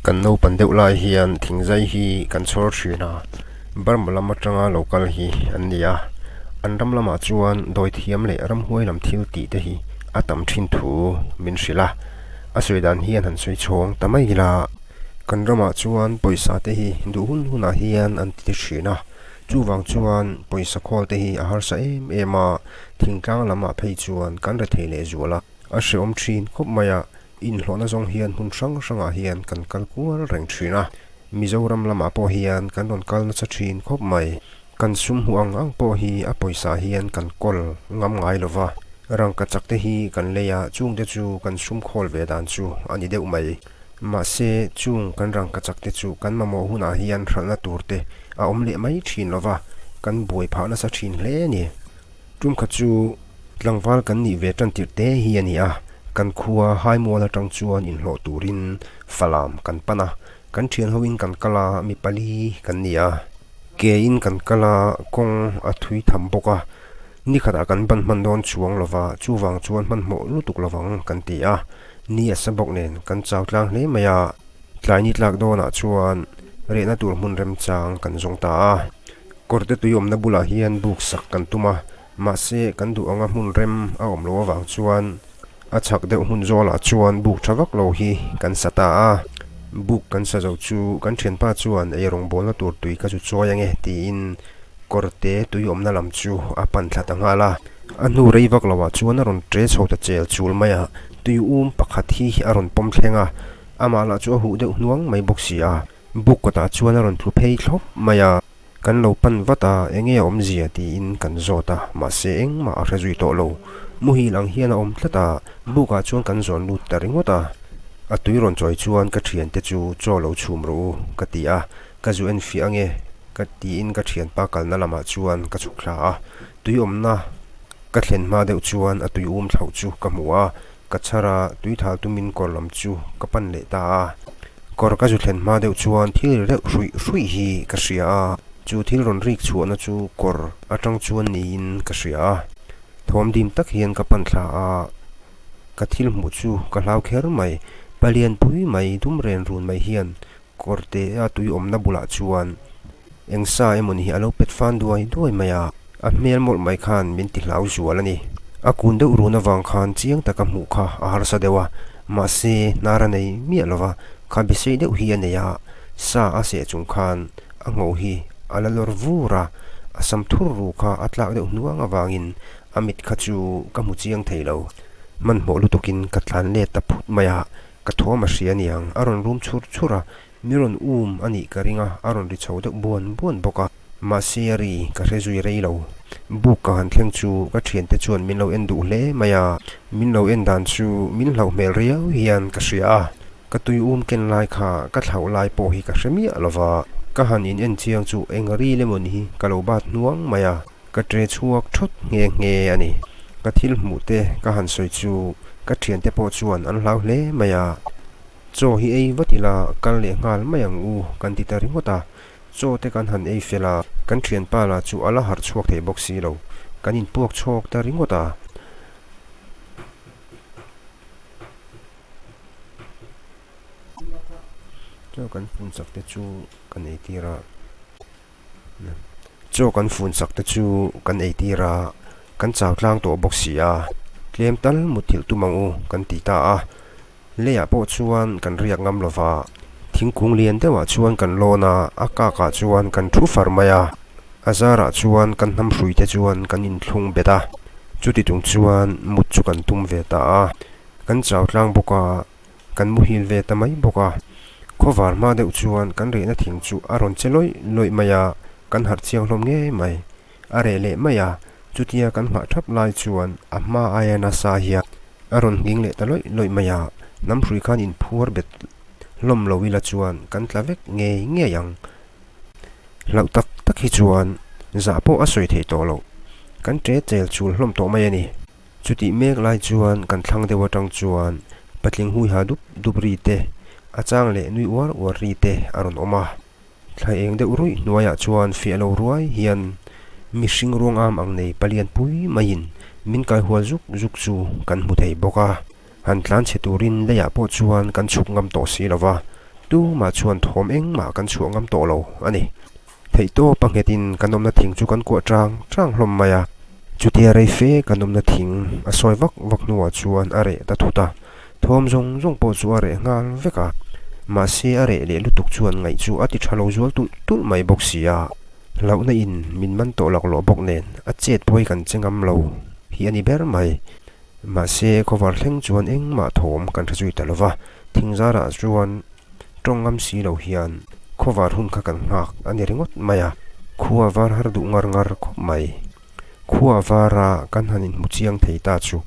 Kan naupan deuh lai hian thingzai hi kan chhawr thin a, Burma lam atanga lo kal hi an ni a, an ram lamah chuan dawithiam leh ramhuai lam thil tih te hi a tam thin thu min hrilh a, a sawi dan hian han sawi chhawng ta mai ila. Kan ramah chuan pawisa te hi duh hun hunah hian an ti thin a, chuvang chuan pawisa khawl te hi a harsa em em a, thingtlang lamah phei chuan kan rethei lehzual a. A hrehawm thin khawp mai a, inhlawhna zawng hian hmun hrang hrangah hian kan kal kual reng thin a, Mizoram lamah pawh hian kan rawn kal nasa thin khawp mai. Kan sum hmuh ang ang pawh hi a pawisa hian kan kawl ngam ngai lo va, rangka chak te hi kan lei a, chungte chu kan sum khawl ve dan chu a ni deuh mai. Mahse, chung kan rangka chak te chu kan mamawh hunah hian hralhna tur te a awm leh mai thin lo va, kan buai phah nasa thin hle a ni. Tumkhat chu tlangval kan nih ve tan tirh te hi a ni a, kan khua Haimual atang chuan inhlawh turin Falam kan pan a, kan thian hoin kan kal a, mi pali kan ni a, kein kan kal a, kawng a thui tham bawk a, nikhatah kan ban hman dawn chuang lova, chuvang chuan hmanhmawh lutuk lovang kan ti a, ni a sa bawk nen kan chau tlang hle mai a, tlai ni tlak dawnah chuan rehna tur hmun remchang kan zawng ta a. Kawrte tui awmna bulah hian buk sak kan tum a, mahse kan duh anga hmun rem a awm loh avang chuan a chhak deuh hmun zawlah chuan buk tha vak lo hi kan sa ta a. Buk kan sa zo chu kan thianpa chuan ei rawngbawlna tur tui ka zu chawi ange tiin kawrte tui awmna lam chu a pan thla ta nghal a. A hnu rei vak loah chuan a rawn tre chho ta chel chul mai a, tui um pakhat hi a rawn pawm thleng a, amah lah chu a huh deuh hnuang mai bawk si a. Buk kawtah chuan a rawn tlu phei thlawp mai a, kan lo pan vat a, enge a awmzia tiin kan zawt a, mahse engmah a hre zui tawh lo. Muhil ang hian a awm tlat a, bukah chuan kan zawn lut ta ringawt a. A tui rawn chawi chuan ka thiante chu chaw lo chhum rawh u ka ti a, ka zu en fiah ange ka tiin ka thianpa kalna lamah chuan ka chhuk thla a, tui awmna ka thlen hma deuh chuan a tui um thlauh chu ka hmu a, Ka chhar a, tui thal tumin kawr lam chu ka pan leh ta a. Kawr ka zu thlen hma deuh chuan thil reuh hruih hruih hi ka hria a, chu thil rawn rik chhuahna chu kawr atang chuan niin ka hria a. Thawm dim tak hian ka pan thla a, ka thil hmuh chu ka hlau kher mai. Palian pui mai dum ren run mai hian Kawrte a tui awmna bulah chuan eng sa emawni hi a lo pet fan duai duai mai a, a hmel mawlh mai khan min ti hlau zual a ni. A kun deuh run avang khan chiang taka hmuh kha a harsa deuh a, mahse hnar a nei miah lova, kha besei deuh hi a nei a, sa a seh chung khan a ngho hi a la lawr vur a, a sam thur ru kha a tlak deuh hnuang avangin a mit kha chu ka hmu chiang thei lo. Hmanhmawh lutukin ka tlan let ta phut mai a, Ka thuam a hria aniang, a rawn rum chhur chhur a, mi rawn um a nih ka ring a, a rawn ri chho deuh buan buan bawk a. Mahse a ri ka hre zui rei lo. Buk ka han thleng chu ka thiante chuan min lo en duh hle mai a, min lo en dan chu min hlauh hmel riau hian ka hria a. Ka tui um ken lai kha ka thlauh lai pawh hi ka hre miah lo va, ka han in en chiang chu eng ril emaw ni hi ka lo bat hnuang mai a. Ka ṭe chhuak thut nghe nghe a ni. Ka thil hmuh te ka han sawi chu ka ṭhiante pawh chuan an hlau hle mai a. Chaw hi ei vat ila kal leh nghal mai ang u kan ti ta ringawt a. Chaw te kan han ei fel a, kan ṭhianpa lah chu a la harh chhuak thei bawk si lo. Kan inpuak chhawk ta ringawt a. Chaw kan fun chak te chu kan ei tir a. Chaw kan fun sak te chu kan ei tir a, kan chau tlang tawh bawk si a, tlem tal mutthilh tum ang u kan ti ta a, leiah pawh chuan kan riak ngam lo va, thingkung lian deuhah chuan kan lawn a, a kakah chuan kan thu far mai a, a zarah chuan kan hnam hrui te chuan kan inthlung bet a, chuti tung chuan mut chu kan tum ve ta a, kan chau tlang bawk a. Kan muhil ve ta mai bawk a, khawvar hma deuh chuan kan rehna thing chu a rawn che lawih lawih mai a, kan harh chiang hlawm ngei mai. A reh leh mai a, chutia kan nghah thap lai chuan a hma aia nasa hian a rawn nghing leh ta lawih lawih mai a, hnam hrui khan inphuar bet hlawm lo ila chuan kan tla vek ngei ngei ang. Hlauh tak tak hi chuan zah pawh a sawi theih tawh loh, kan ṭe chel chul hlawm tawh mai a ni. Chutih mek lai chuan kan thlang deuh atang chuan patling hui ha dup dup ri te, a chang leh nui uar uar ri te a rawn awm a. Thla eng deuh ruih hnuaiah chuan fiah lo ruai hian mihring ruang am ang nei palian pui maiin min kai hual zuk zuk chu kan hmu thei bawk a. Han tlan chhe turin leiah pawh chuan kan chhuk ngam tawh si lo va. Tumah chuan thawm engmah kan chhuah ngam tawh lo a ni. Theihtawp a nghetin kan awmna thing chu kan kuah chang chang hlawm mai a. Chutia rei fe kan awmna thing a sawi vak vak hnuah chuan a reh ta thut a. Thawm zawng zawng pawh chu a reh nghal vek a. Mahse a reh leh lutuk chuan ngaih chu a ti tha lo zual tulh tulh mai bawk si a. Hlauhna in min man tawh laklawh bawk nen a chet pawh hi kan che ngam lo hi a ni ber mai. Mahse khawvar thleng chuan engmah thawm kan hre zui ta lo va, thing zarah chuan tawng ngam si lo hian khawvar hun kha kan nghak a ni ringawt mai a, khua var har duh ngar ngar khawp mai. Khua vara kan han inhmu chiang thei ta chu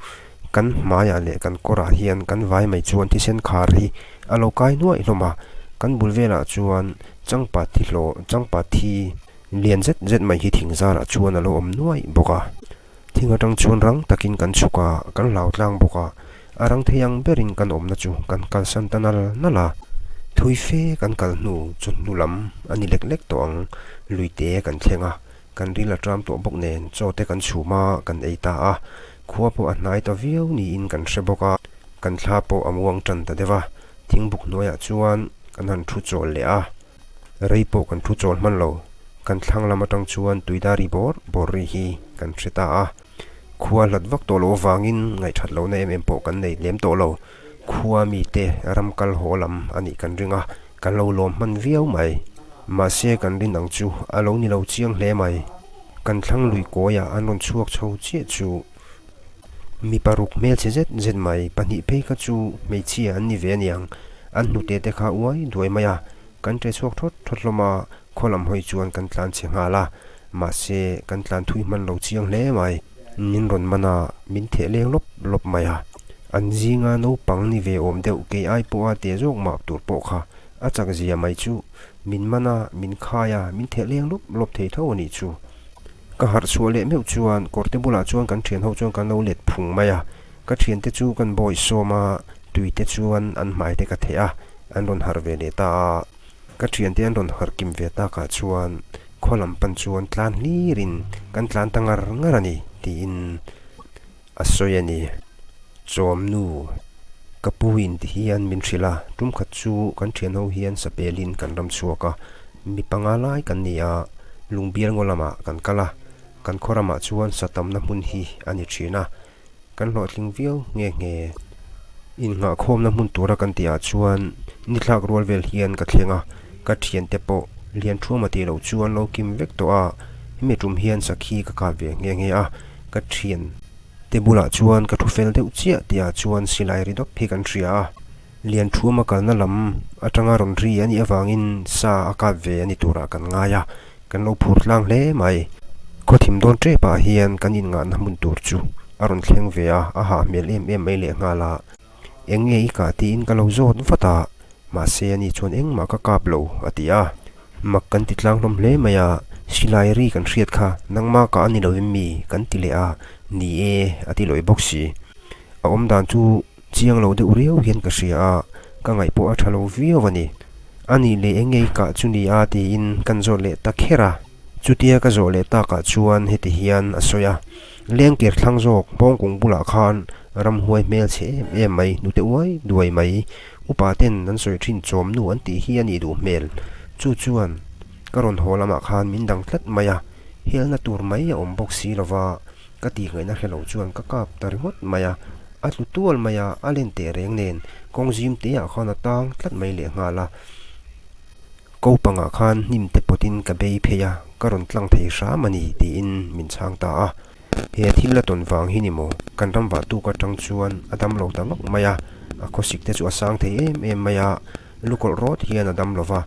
kan hmaiah leh kan kawrah hian kan vai mai chuan thisen khar hi a lo kai nuaih hlawm a, kan bul velah chuan changpat thi hlawh changpat thi lian zet zet mai hi thing zarah chuan a lo awm nuaih bawk a. Thing atang chuan rang takin kan chhuk a, kan hlau tlang bawk a, a rang thei ang berin kan awmna chu kan kalsan ta nal nal a. Thui fe kan kal hnu chu hnu lam a ni lek lek tawh ang, luite kan thleng a, kan ril a ṭam tawh bawk nen chaw te kan chhum a, kan ei ta a, khua pawh a hnai ta viau niin kan hre bawk a, kan thla pawh a muang ṭan ta deuh a, thingbuk hnuaiah chuan kan han ṭhu chawl leh a. Rei pawh kan thu chawl hman lo, kan thlang lam atang chuan tuida ri bawr bawr ri hi kan hre ta a. Khua hlat vak tawh loh avangin ngaihthat lohna em em pawh kan nei lem tawh lo. Khua mite ram kal haw lam a nih kan ring a, kan lo lawm hman viau mai. Mahse kan rin ang chu a lo ni lo chiang hle mai. Kan thlang lui kawiah an rawn chhuak chho chiah chu Mi paruk hmelchhe zet zet mai, pahnih phei kha chu hmeichhia an ni ve aniang, an hnute te kha uai duai mai a, kan ṭe chhuak thawt thawt hlawm a, khaw lam hawi chuan kan tlan chhe nghal a, mahse kan tlan thui hman lo chiang hle mai. Min rawn man a, min theh leng lawp lawp mai a, an zinga naupang ni ve awm deuh kei ai pawha teh zawk mah tur pawh kha a chak zia mai chu min man a, min khai a, min theh leng lawp lawp thei tho a nih chu. Ka harh chhuah leh meuh chuan kawrte bulah chuan kan thian ho chuan kan lo let phung mai a, ka thiante chu kan bawi sawm a, tuite chuan an hmai te ka theh a, an rawn harh ve leh ta a. Ka thiante an rawn harh kim ve takah chuan khaw lam pan chuan tlan hlirin kan tlan ta ngar ngar a ni tiin a sawi a ni. Chawmnu, ka pu in ti hian min hrilh a, tum khat chu kan thian ho hian sapelin kan ram chhuak a, mi panga lai kan ni a, lungbial ngaw lamah kan kal a, kan khaw ramah chuan sa tamna hmun hi a ni thin a, kan hlawhtling viau nghe nghe. Innghahkhawmna hmun tura kan tihah chuan ni thlak rual vel hian ka thleng a, ka thiante pawh lian thuama tih loh chuan lo kim vek tawh a, hemi tum hian sakhi ka kap ve nghe nghe a, ka thian. Te bulah chuan ka thu fel deuh chiah tihah chuan silai ri dawp hi kan hria a, Lianthuama kalna lam atanga rawn ri a nih avangin sa a kap ve a ni turah kan ngai a, kan lo phur tlang hle mai. Khawthim dawn tepah hian kan inngahna hmun tur chu a rawn thleng ve a, a hah hmel em em mai lehnghal a. Eng nge i kah tiin ka lo zawt vat a, mahse ani chuan engmah ka kap lo a ti a. Mak kan ti tlang hlawm hle mai a, silai ri kan hriat kha nangmah kah a ni lo em mi kan ti leh a, ni e a ti lawih bawk si. A awm dan chu chiang lo deuh riau hian ka hria a, ka ngaih pawh a tha lo viau a ni. A nih leh eng nge i kah chu ni a tiin kan zawt leh ta kher a. Chutia ka zawh leh takah chuan heti hian a sawi a, Lengkir thlang zawk Pawngkung bulah khan ramhuai hmel chhe em em mai, hnute uai duai mai, upa ten an sawi thin chawmnu an tih hi a nih duh hmel. Chu chuan ka rawn haw lamah khan min dang tlat mai a, helna tur mai a awm bawk si lova, ka tih ngaihna hre lo chuan ka kap ta ringawt mai a, a tlu tual mai a, a len teh reng nen kawng zim teah khan a tang tlat mai lehnghal a. Ko pangah khan hnim te pawtin ka bei phei a, ka rawn tlang thei hram a ni, tiin min chhang ta a. He thil la tawn vang hi ni maw? Kan ram vah tuk atang chuan a dam lo ta vak mai a, a khawsik te chu a sang thei em em mai a, lukawlh rawt hian a dam lo va,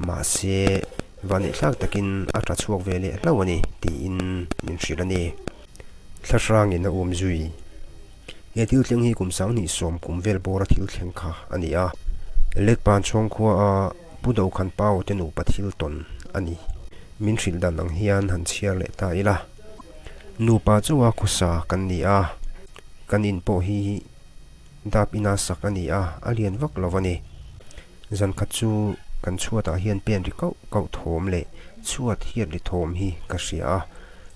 mahse vaneihthlak takin a tha chhuak ve leh hlauh a ni, tiin min hrilh a ni. Thlahrangin a um zui. He thil thleng hi kum sanghnih sawm kum vel bawra thil thleng kha a ni a. Letpan chhawng khua a Pu Dokhan Pau te nupa thil tawn a ni. Min hrilh dan ang hian han chhiar leh ta ila. Nupa chauha khawsa kan ni a, kan in pawh hi dap ina sak a ni a, a lian vak lo a ni. Zan khat chu kan chhuatah hian pen ri kauh kauh thawm leh chhuat hiat ri thawm hi ka hria a.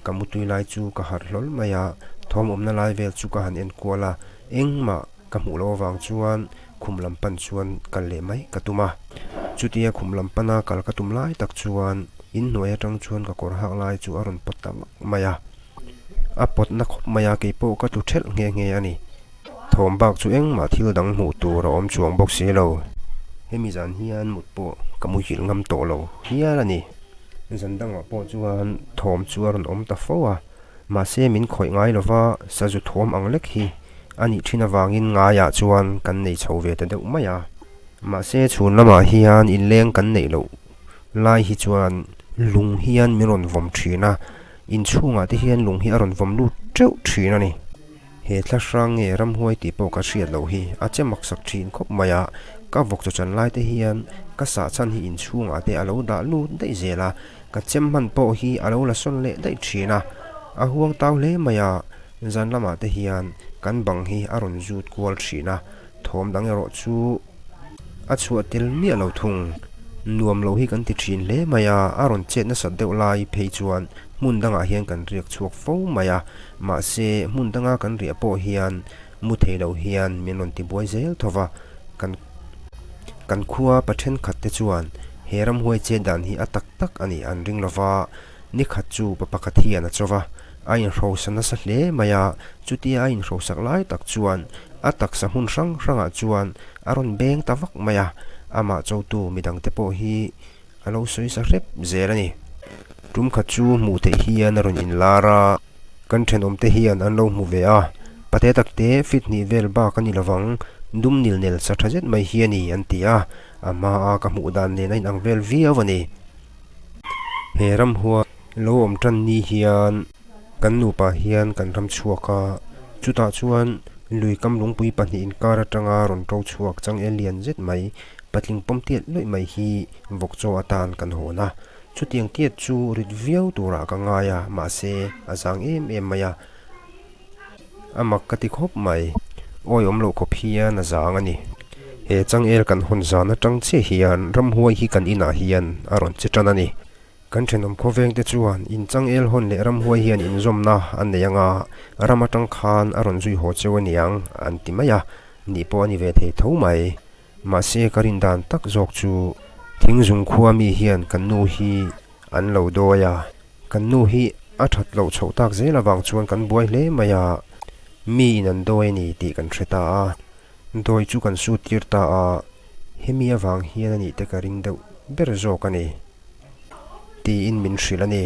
Ka mutui lai chu ka harh hlawl mai a, thawm awmna lai vel chu ka han en kual a, engmah ka hmuh loh avang chuan khum lam pan chuan kal leh mai ka tum a. Chutia khum lam pana kal ka tum lai tak chuan inhnuai atang chuan ka kawr hak lai chu a rawn pawt ta vak mai a. A pawt na khawp mai a, keipawh ka tlu thelh nghe nghe a ni. Thawm bak chu engmah thil dang hmuh tur a awm chuang bawk si lo. Hemi zan hian mut pawh ka muhilh ngam tawh lo hial a ni. Zan dangah pawh chuan thawm chu a rawn awm ta fo a, mahse min khawih ngai lova sazu thawm ang lek hi a nih thin avangin ngaiah chuan kan nei chho ve ta deuh mai a. Mahse chhun lamah hian inleng kan neih loh lai hi chuan lung hian min rawn vawm thin a, inchhungah te hian lung hi a rawn vawm lut teuh thin a ni. He thla hrang nge ramhuai tih pawh ka hriat loh hi a che mak sak thin khawp mai a, ka vawk chaw chan lai te hian ka sah chhan hi inchhungah te a lo dah lut daih zel a, ka chem hman pawh hi a lo la sawn leh daih thin a, a huang tau hle mai a, zan lamah te hian kan bang hi a rawn zut kual thin a, thawm dang erawh chu a chhuah tel miah lo thung. Nuam lo hi kan ti thin hle mai a, a rawn chet nasat deuh lai phei chuan hmun dangah hian kan riak chhuak fo mai a, Mahse, hmun danga kan riah pawh hian mu thei lo hian min rawn tibuai zel tho va, kan kan khua pa thenkhat te chuan he ramhuai chet dan hi a tak tak a nih an ring lo va, ni khat chu pa pakhat hian a chaw va, a inhrosa nasa hle mai a, chutia a inhrosak lai tak chuan a taksa hmun hrang hrangah chuan a rawn beng ta vak mai a, amah chotu midangte pawh hi A lo sawi sa hrep zel a ni. Tum khat chu hmuh theih hian a rawn inlar a, kan thenawmte hian an lo hmu ve a, pate takte fit hnih vel bak a ni lovang, dum nil nel sa tha zet mai hi a ni an ti a, a hmaa ka hmuh dan nen a inang vel viau a ni. He ramhua lo awm tan ni hian kan nupa hian kan ram chhuak a, chutah chuan lui kam lungpui pahnih inkar atanga rawn to chhuak changel lian zet mai Patling pawm tiat luih mai hi vawk chaw atan kan hawn a, chutiang tiat chu rit viau turah ka ngai a, mahse a zang em em mai a, a mak ka ti khawp mai. Awi awm loh khawp hian a zang a ni. He changel kan hawn zan atang chiah hian ramhuai hi kan inah hian a rawn che tan a ni. Kan thenawm khawveng te chuan in changel hawn leh ramhuai hian inzawmna an nei anga, ram atang khan a rawn zui haw cheu aniang an ti mai a, nih pawh a ni ve thei tho mai. Mahse ka rin dan tak zawk chu Thingzung khua mi hian kan nu hi an lo dawi a, kan nu hi a that loh chhoh tak zel avang chuan kan buai hle mai a, mi in an dawi a ni tih kan hre ta a, dawi chu kan sut tir ta a, hemi avang hian a nih te ka ring deuh ber zawk a ni tiin min hrilh a ni.